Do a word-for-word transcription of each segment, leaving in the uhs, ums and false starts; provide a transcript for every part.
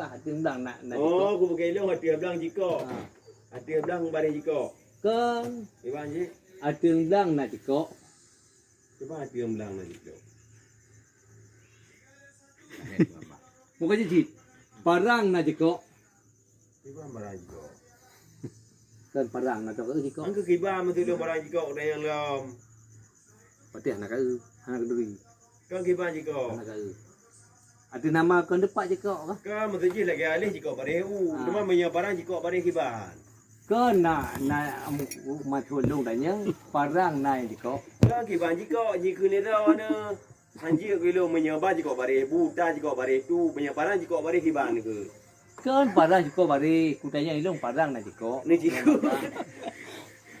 Ateueng blang na, na jikok. Oh, ku bukai ilong ateueng blang jikok. Ha. Ateueng blang bareh jikok. Kon. Kiban jih? Ateueng blang na jikok. Kiban ateueng blang na jikok. Bukan jih. Parang na jikok. Kiban parang jikok. Kan parang na tokeu jikok. Angka kiban meutudoh parang jikok dan nyang lom. Patéh hana keu, hana keuduri. Kan kiban jikok. Hana keu. Ateueh nama kon teupat jikok kah? Kan meutujoh lagèe aleh jikok bareh u. Ha. Cuma meunyoe parang jikok bareh kiban. Kon na, na, mathon lôn tanyong, parang na jikok. Kan kiban jikok, jikheun droeneuh. Hanjeuet keu ilong meunyoe ba jikok bareh, buta jikok bareh tu, meunyoe parang jikok bareh kiban keu. Kon parang jikok bareh, kutanyong ilong parang na jikok. Ni jikok.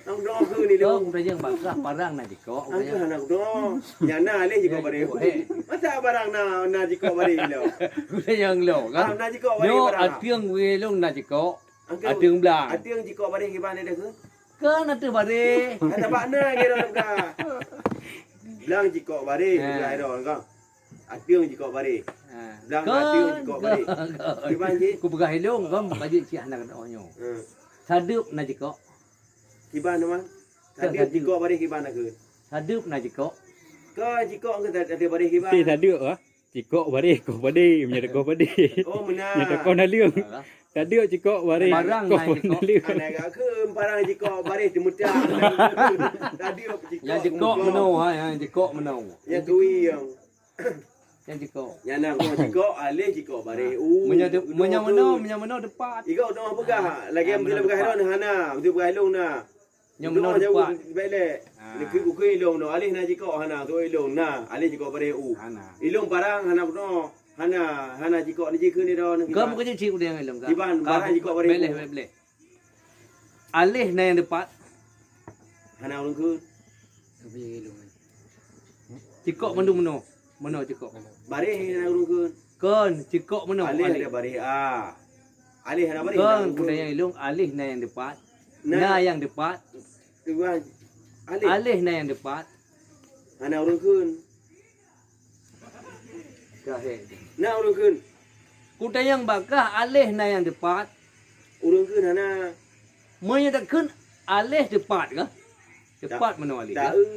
Nang dong keu ni Kon ilong. Kutanyong bakah parang na jikok. Angka kutanyong. Hana dong. Nyang na aleh jikok bareh. Nyan jikok, eh. Masa barang na, na jikok bareh ilong. Kutanyong ilong, kan? Ah, na jikok bareh. Nyoe barang. Ateueng ilong na jikok. Ateueng blang. Ateueng jikok bareh kiban dah ke? Kan ateueng bareh. Ada makna kira bukan. Blang jikok bareh, ha. Bukan dah kan. Ateueng jikok bareh. Ha. Blang ateueng jikok bareh. Kiban jih? Ku peugah ilong kan, bukan jih cih hana kena nyoe. Ha. Sadeup na jikok. Kiban teuma? Sadeup jikok bareh kiban na ke? Sadeup na jikok. Ke jikok ke sadeup bareh kiban? Mesti sadeup ah. Jikok bareh, koh padé, meunyoe koh padé. Oh, meunan. Meunyoe koh naleueng. Alah. Tadeuek jikok bareh, barang koh nai jikok. Naleueng. Anak gak kheun parang jikok bareh teumeutak. Tadeuek jikok. Nyang jikok meunoe, ha, nyang jikok meunoe. Nyang kui nyang. Nyang jikok. Nyang na koh jikok, aleh jikok bareh. Ha. Uh, meunyoe de-, udah meunyoe tu. Meunoe, meunyoe meunoe teupat. Iko udah peugah, ha, lagèe ha, meunoe peugah teupat. Ron hana, meunoe peugah long na. Nyang meunoe teupat. Baik lé. Ha. Ni keu, keu ilong noh, aleh na jikok hana, tu ilong na, aleh jikok bareh u. Hana. Ilong parang hana keunoe, hana, hana jikok ni jikheun ni dah. Kau bukan cik udah ilong kau. Kiban, kau parang jikok bareh u. Baik lé, baik lé. Aleh na nyang teupat. Hana ureueng kheun. Jikok mandum meunoe. Meunoe jikok. Bareh hana ureueng kheun. Kon, jikok meunoe. Aleh ada bareh a. Aleh hana bareh. Kon, kutanyong ilong, aleh na nyang teupat. Na. Na nyang teupat. Tuan. Aleh. Aleh na nyang teupat. Hana ureueng kheun. Jahé. Na ureueng kheun. Kutanyong bakah aleh na nyang teupat. Ureueng kheun hana. Meunyoe takheun aleh teupat kah? Teupat meunoe aleh kah? Taeu.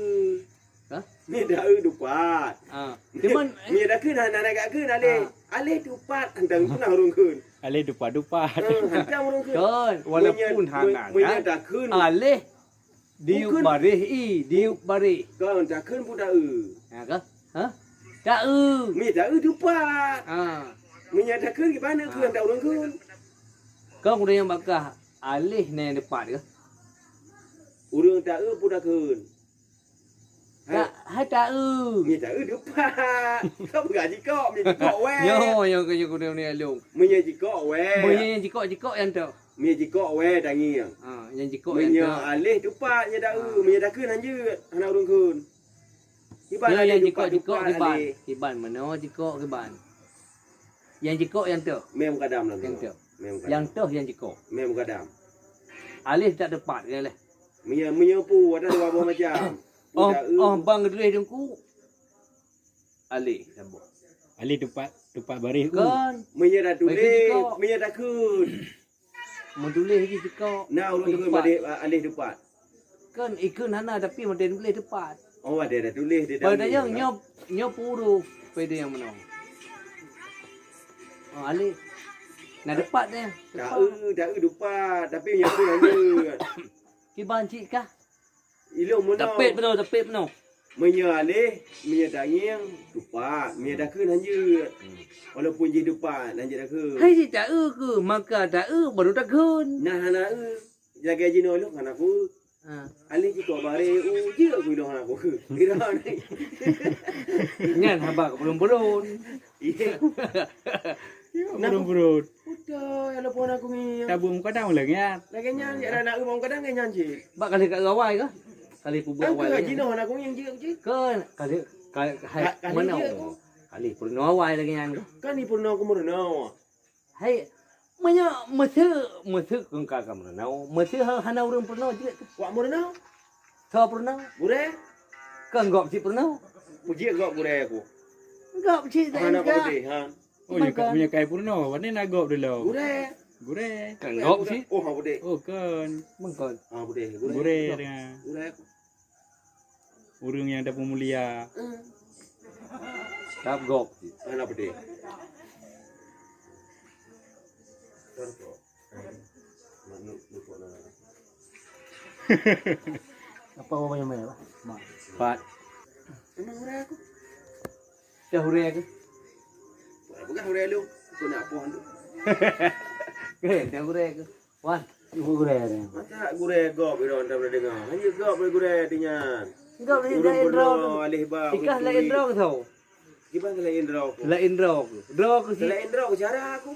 Hah? Ni taeu teupat. Ah. Cuman, eh, meunyoe takheun hana, hana gak kheun aleh. Ah. Aleh teupat, hantam pernah ureueng kheun. Aleh teupat-teupat. Eh, hantam ureueng kheun. Kon, walaupun hana, meunyoe, meunyoe takheun. Aleh Diup bareh i, diup bareh. Kon takheun pun taeu. Ha kah? Ha? Taeu. Mi taeu teupat. Ha. Meunyoe takheun gimana keu handak ureueng kheun? Kon ureueng nyang bakah aleh na nyang teupat kah? Ureueng taeu pun takheun. Hai. Tak, hai taeu. Mi taeu teupat. Kau peugah jikok, mi jikok weh. Nyoe, nyoe, nyoe, nyoe, nyoe, nyoe. Meunyoe jikok weh. Meunyoe jikok, jikok nyang toh. Meunyoe jikok weh tangieng. Ha, nyang jikok nyang toh. Meunyoe aleh teupat nyan taeu, ha. Meunyoe takheun hanjeuet, hana ureueng kheun. Kiban aleh teupat-teupat aleh. Nyoe nyang jikok-jikok kiban. Kiban meunoe jikok kiban. Nyang jikok nyang toh. Mem kadam lam. Nyang toh. Mem kadam. Nyang toh nyang jikok. Mem kadam. Aleh tak teupat ke aleh. Meunyoe, meunyoe pu ada dua boh macam. Oh, taeu. Oh, bang geudeh teungku. Aleh saboh. Aleh teupat, teupat bareh u. Kon. Meunyoe dah tuléh, meunyoe takheun. Meutuléh jih jikok. Na ureueng takheun bareh, aleh teupat. Kon ikheun hana tapi meutuléh teupat. Oh, ada dah tuléh di dalam. Padahai nyoe, nyoe puru pada nyang meunoe. Oh, aleh. Na teupat deh. Taeu, taeu teupat, tapi nyoe pun lanjut. Kiban cit kah? Ilong meunoe. Tapet meunoe, tapet meunoe. Meunyoe aleh, meunyoe tangieng, teupat. Meunyoe takheun hanjeuet. Hmm. Walaupun jih teupat, hanjeuet takheun. Hai jih taeu keu, maka taeu baru takheun. Nah, hana eu. Lagèe jinoe lôn hana ku. Ha. Aleh jikok bareh, u jeuet ku ilong hana ku. Kira ni. Nyan haba keupeurôn-peurôn. Iya. Nah, beurut. Udah, ya leupah aku ngieng. Tabung kadang lagi ya. Lagi nyan, ya anak umum kadang ngieng nyan cit. Bak kali kat awai kah? Kali peubuet awai. Angka jinoe anak ngieng cit, cit. Kan, kali, kali, hai, mana? Kali peurunoe awai lagi nyan. Kan ni peurunoe aku meurunoe. Hai, meunyoe meuseu, meuseu keu ka ka meurunoe, meuseu ha-, hana ureueng peurunoe cit. Wak meurunoe? Soe peurunoe? Gurèe? Kan gob cit peurunoe. Ujiek gob gurèe aku. Gob cit tak. Hana ka. Peureudeh, ha. Oh, meunyo ka, meunyo kai peurunoe, pane na gob dulu. Gurée. Gurée. Kan gob sih. Oh, ha, beudeh. Oh, kan. Mengkon. Ha, beudeh. Gurée. Gurée dengan. Gurée. Ureueng nyang tapeumulia. Tap gob. Hana beudeh. Apa orang yang main, Pak? Mak. Pat. Memang orang aku. Dah orang aku. Bukan orang lu. Aku nak apa tu? Eh, dah orang aku. Wan, ibu gurée ni. Masa gurée gob ira anda pernah dengar? Hanya gob ni gurée tu nyan. Gob ni lain droe. Alih ba. Ikah lain droe ke tau? Gimana lain droe aku? Lain droe aku. Droe aku sih. Lain droe aku cara aku.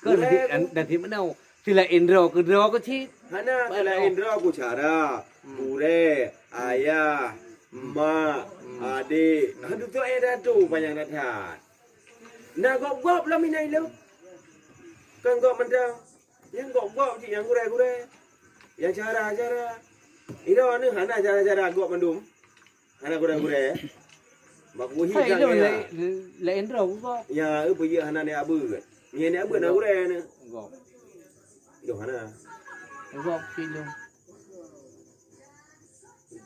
Kan nanti, nanti mana? Sila indro ke droe aku cit. Hana sila indro aku cara. Gurée, ayah, mak, adik. Aduh tu ayah datu panjang that-that. Na gob-gob lom inai lom. Kan gob mantong. Nyang gob-gob cit nyang gurée-gurée. Nyang cara-cara. Ira ni hana cara-cara gob mandum. Hana gurée-gurée. Bak kuhi hai kan lo ya. Lain droe gob. Ya, eu peujeuet hana ni abeut. Ni ni abeut na gurée ni. Gob. Doh hana. Gob cit lo.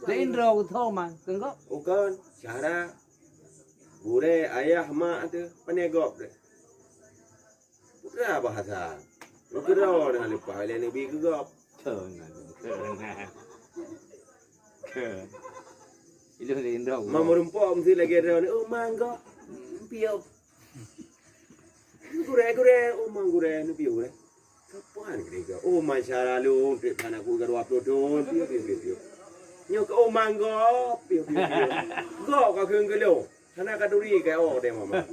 Lain droe gob tho man, kan gob. Bukan, cara. Gurée, ayah, mak tu, pane gob deh. Putra bahasa. Putra dah leupah lé neubi keu gob. Keu, keu. Ilôn lé indong. Mam meurumpok meusti lagée droe ni. Oh, mang gob. Piôh. Gurée, gurée. Oh, mang gurée. Neupiôh gurée. Kapan gurée gob? Oh, mang syara lôn. Trép hana ku ka dua ploh thon. Piôh, piôh, piôh, piôh. Nyoe ka, oh, mang gob. Piôh, piôh, piôh. Gob ka kheun keu lôn. Hana ka turi ka, oh, deh mama.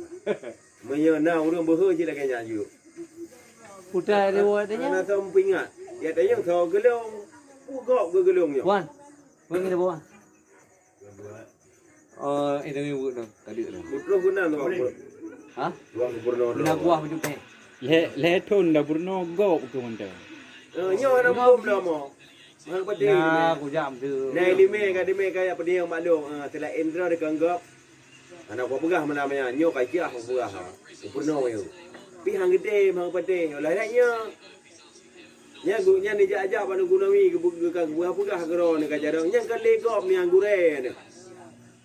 Meunyoe na ureuëng beuhe cit lagée nyan jeuet. Putai lewat dia. Hana tau meuingat. Ya tanyong tho geulong. Pugok geugeulong nyoe. Wan. Wan kena bawa. Oh, itu ni buat tu. Tadi tu. Putroh guna tu. Ha? Ruang gubernur. Guna buah baju teh. Leh, leh thon dah peurunoe gob tu mantong. Eh, nyoe hana muphom dah mo. Hang peudeh. Nah, kujak tu. Nah, limé ka dimé ka ya peudeh maklum. Ah, teula indra dekat gob. Hana kupeugah mana-mana. Nyoe ka jah kupeugah. Gubernur nyoe. Pi hang geude, hang peudeh. Olah dak nyoe. Nyan gu-, nyan dijak-jak bak Teungku Nawi geu-, geu-, ka geupeugah-peugah keudroe nyoe ka jarang. Nyan ka lé gob nyang gurée nyoe.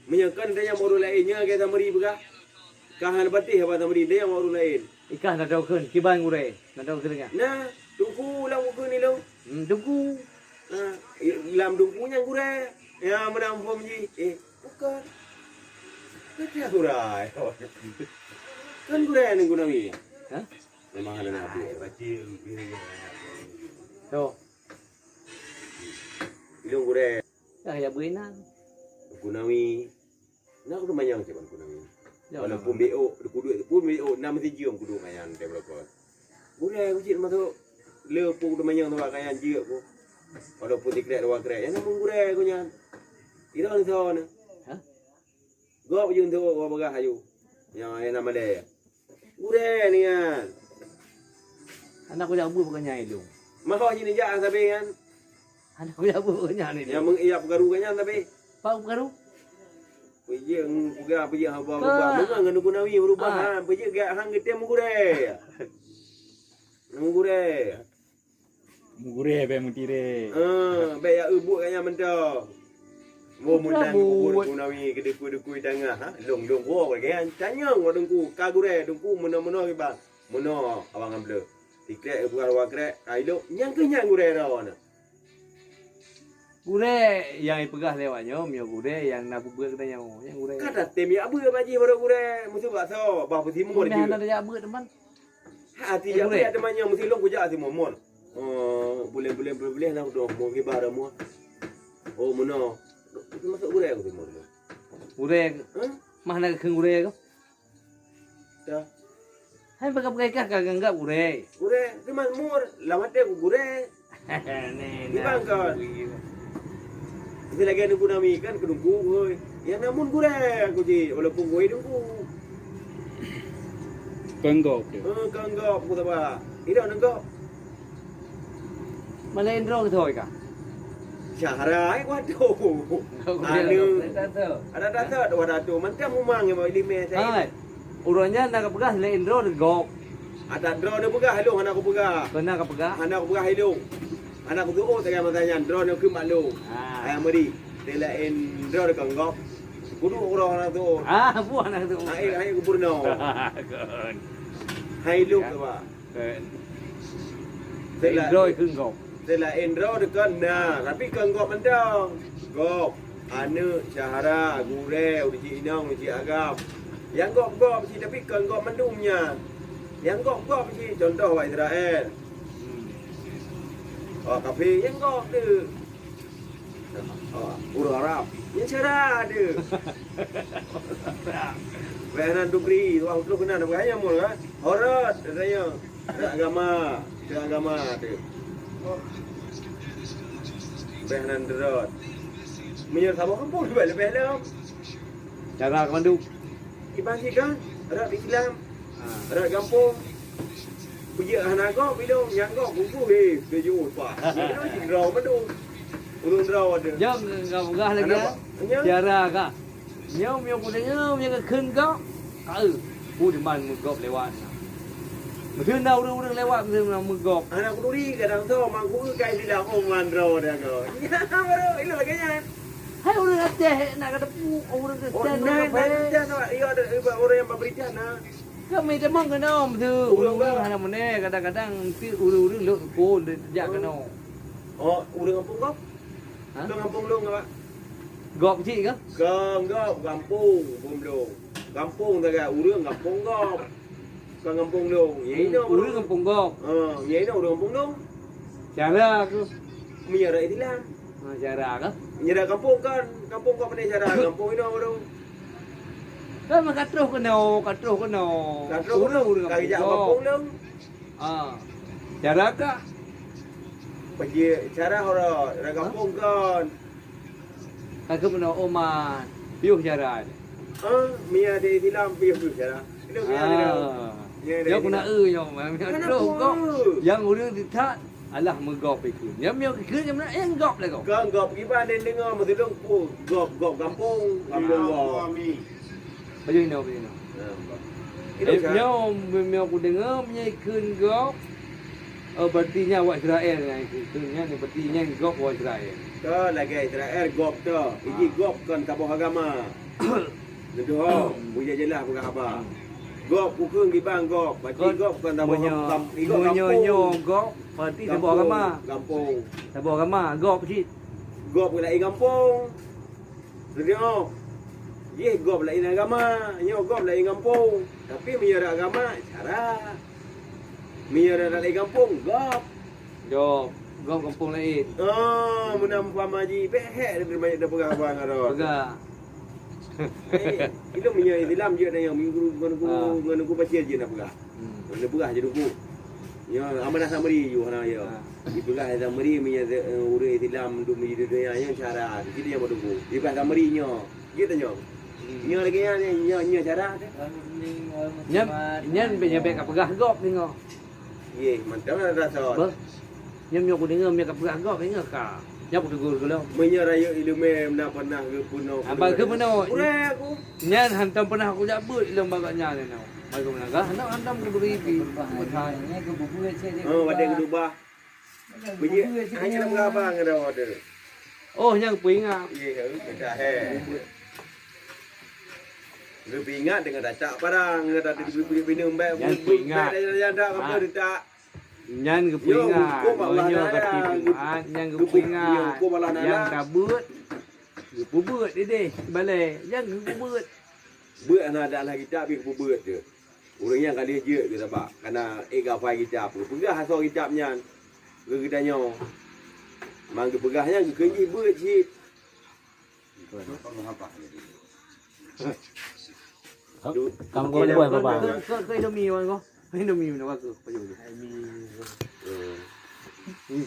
Meunyoe kon tanyong ureuëng laén nyoe ka Samri peugah. Ka hana patéh haba Samri tanyong ureuëng laén. Ikah na tau kheun, kiban gurée, na tau kheun nyan. Nah, Teungku lam buku ni lo. Hmm, Teungku. Nah, i-, lam Teungku nyan gurée. Ya, meunan phom jih. Eh, bukan. Kata gurée. Kan gurée ni guna mi. Hah? Memang ada nabi. Tu. Ilung gurée. Dah ya beri nan. Guna mi. Nah, aku manyang cit ban kunang nyan. Ya, walaupun B O, kuduek pun B O, enam sijeuem kuduek ngan nyan, dia berapa. Gurée aku cit masuk, le pun kudu manyang tu ngan nyan jeuet ku. Walaupun sikrek dua krek, nyan namun gurée aku nyan. Ira ni sawa ni. Hah? Gob je untuk orang bagah ayu. Yang, yang nama dia. Gurée ni kan. Anak kuliah bu bukan nyai tu. Maho sini jak sabe kan. Anak kuliah bu bukan nyai ni. Yang mengijak pegaru kan nyan tapi. Pak pegaru. Pejek pegang pejek haba berubah. Mengan ngan guna wi berubah. Ah. Ha, pejek gak hang getem gurée. Nang gurée. Meugurée bèk meutirée. Ah, bèk ya ubuk kat nyan mantong. Wo meunan kubur Teungku Nawi keu dukui-dukui tangah, ha? Long-long wo lagèe nyan. Tanyong bak Teungku, ka gurée, Teungku meunoe-meunoe kiban. Meunoe abang Abdul. Tikrek bukan dua krek, ka ilok, nyan keuh nyan gurée droe na. Gurée nyang ipeugah lé awak nyoe, meunyoe gurée nyang na peubeuet geutanyoe, nyan gurée. Ka tatem jak beuet bak jih baru gurée, meuseubak soe, bah peutimur jeuet. Hana tajak beuet teuma. Hati jak beuet teuma nyoe meusilong kujak si Momon. Oh, buleuen-buleuen, buleuen-buleuen na kudoh mo kibar mo. Oh, meunoe. Masuk gurée aku timur. Gurée. Hah? Mah na keu gurée ko. Dah. Hai baka-baka ikah ka nganggap gurée. Gurée, di makmur, lam até ku gurée. Neh, di bangkot. Isi lagèe Teungku Nawi kan keu Teungku, oi. Ya namun gurée aku ji, walaupun gurée Teungku. Keu anggap dia. Eh, keu anggap aku tak apa. Tidak anggap. Malai indro ke thoi ka? Syahra, eh, waduh. Anu. Ada dasar, ada dasar, dua ratus. Mantap mumang yang bawa lima saya. Hai. Uroe nyan na kapeugah laén droe gob. Ata droe neupeugah ilong hana kupeugah. Keu na kapeugah? Hana kupeugah ilong. Hana kutu'oh sagai masa nyan droe neukheun bak lôn. Ah. Hai Amri, teu laén droe kon gob. Kuduek uroe hana tu'oh. Ah, buah hana tu'oh. Hai, hai gubernur. Kon. Hai lôn Ya. Keubah. Kon. Laén droe kheun gob. Seulaén droe deukon na, tapi kon gob mantong. Gob, aneuk, syedara, gurée, ureueng cit inong, ureueng cit agam. Nyang gob-gob cit, tapi kon gob mandum nyan. Nyang gob-gob cit, contoh bak Israel. Hmm. Oh, kafé, nyang gob tu. Oh, ureueng Arab. Nyang syedara tu. Bèk hana tubri, wah, beutôi keunan, bèk hana mul, kan? Horot, katanya. Rak agama, rak agama tu. Bèk nan rot. Meunyoe saboh kampung leubeh-leubeh lom. Cara keu mandum. Iban sih kan, rak Islam, Ha. Rak gampông. Peujeuet hana gob, bilong nyang gob, guguh, eh, tujoh, empat. Nyan droe mandum. Ureueng droe tu. Jom, enggak peugah lagi, Kenapa? Ya. Cara kah? Nyoe meunyoe kudeungoe meunyoe geukheun gob, ka eu, peue diman meugob lewat na. Meuteun na ureueng-ureueng lewat meuteun na meugob. Hana kuduri kadang tu, mang kueu kai bilang, oh, man droe dah kau. Nya baru, ilok lagèe nyan. Hai ureueng Aceh, nak kata pu, ureueng Kristen, ureueng Aceh. Oh, ureueng Aceh tu, iya, ada, iya, ureueng nyang berita na. Kami temang kena, meuteun ureueng hana meuné, kadang-kadang meuteun ureueng-ureueng lok seupôt, jak kena. Oh, ureueng gampông kau? Ha? Kau gampông lôn, Pak? Gob cit kah? Kon gob, gampông, bom lôn. Gampông sagai, ureueng gampông gob. Kon gampông lôn. Nyang inoe ureueng gampông gob. Ha, nyang inoe ureueng gampông lôn. Cara keuh. Meunyoe rak Islam. Ha, cara keuh. Meunyoe rak gampông kan, gampông gob pandai cara, gampông inoe baru. Kan ka troh keunoe, ka troh keunoe. Ka troh keunoe, ureueng ka gampông gob. Gampông lôn. Ha. Cara kah? Bagi cara orang, orang gampông kan. Ka keuh meunoe, oh, man. Piôh cara. Ah, mia di silam piôh, piôh cara. Itu mia di dalam. Ah. Mia di silam. Nyoe keuneuk eu nyoe, man. Mia troh kok. Nyang ureueng teutat, alah meugob ikeu. Nyang mia ikeu, nyang meunan, eh, gob lagoe. Kan gob, iban den deungoe, meusidong, oh, gob, gob gampông, gampông gob. Baju inoe, baju inoe. Eh, nyoe, meunyoe kudeungoe, meunyoe ikheun gob, oh, berarti nyan awak Israel nyan ikheun, nyan berarti nyan gob awak Israel. Ka lagèe Israel gob tu, iji gob kon saboh agama. Neutuho, bujak jeulaih peugah haba. Gob, kukheun kiban gob, berarti gob kon saboh agama. Meunyoe nyoe gob, berarti saboh agama. Gampông. Saboh agama, gob cit. Gob laén gampông. Teudeungoe, jih gob laén agama, nyoe gob laén gampông. Tapi meunyoe rak agama, cara. Meunyoe rak laén gampông, gob. Gob, gob gampông laén. Ah, meunan umpama jih, bèk hék banyak dah peugah haba ngon droe. Peugah. Eh, itu meunyoe Islam jeuet na nyang minggu ngon guru, ngon guru pasien jeuet na peugah. Hmm. Neupeugah jeuet duku. Nyoe amanah Samri ju hana ya. Ha. Dipeugah Samri meunyoe, eh, ureueng Islam dum di dunia nyoe cara. Jadi nyang baduku. Dipeugah Samri nyoe. Gitu nyoe. Hmm. Nyoe lagèe nyan, nyoe, nyoe cara. Nyan, nyan bèk, nyan bèk ka peugah gob deungoe. Yeh, mantong ada rasa. Beuh. Nyan meunyoe kudeungoe meunyoe ka peugah gob, ingat ka. Nyan kutegur keu lôn. Meunyoe rayeuk ileumé na pernah geupeunoh. Haba geupeunoh. Kurang aku. Nyan hantom pernah kujak beuet lom bak gobnyan nyoe. Bak gobnyan gah, hantom, hantom kubri pi. Meutai. Oh, watèe geudubah. Bujik, hanya nak berapa ngon dah order? Oh, nyang peuingat. Iya, ya, kita, eh. Geupeuingat dengan racak parang, dengan tadi bubuyuek minum baik. Nyang peuingat. Baik, dah, dah, dah, apa, dah, tak. Nyan geupeuingat, nyoe ka tiep Jumat, nyan geupeuingat, nyang ka beuet, geupeubeuet idéh, balèe, nyang geupeubuet. Beuet hana ada lah kitab, geupeubuet je. Ureueng nyan ka lheueh jeuet geuh sabab kana ék gafai kitab, geupeugah asoe kitab nyan keu geutanyoe. Man geupeugah nyan geukheun jih beuet cit. Kang Gomboy, Baba. Keu, keu, keu Indomie, wan, ko. Indomie, mana bagus, payu je. Hmm.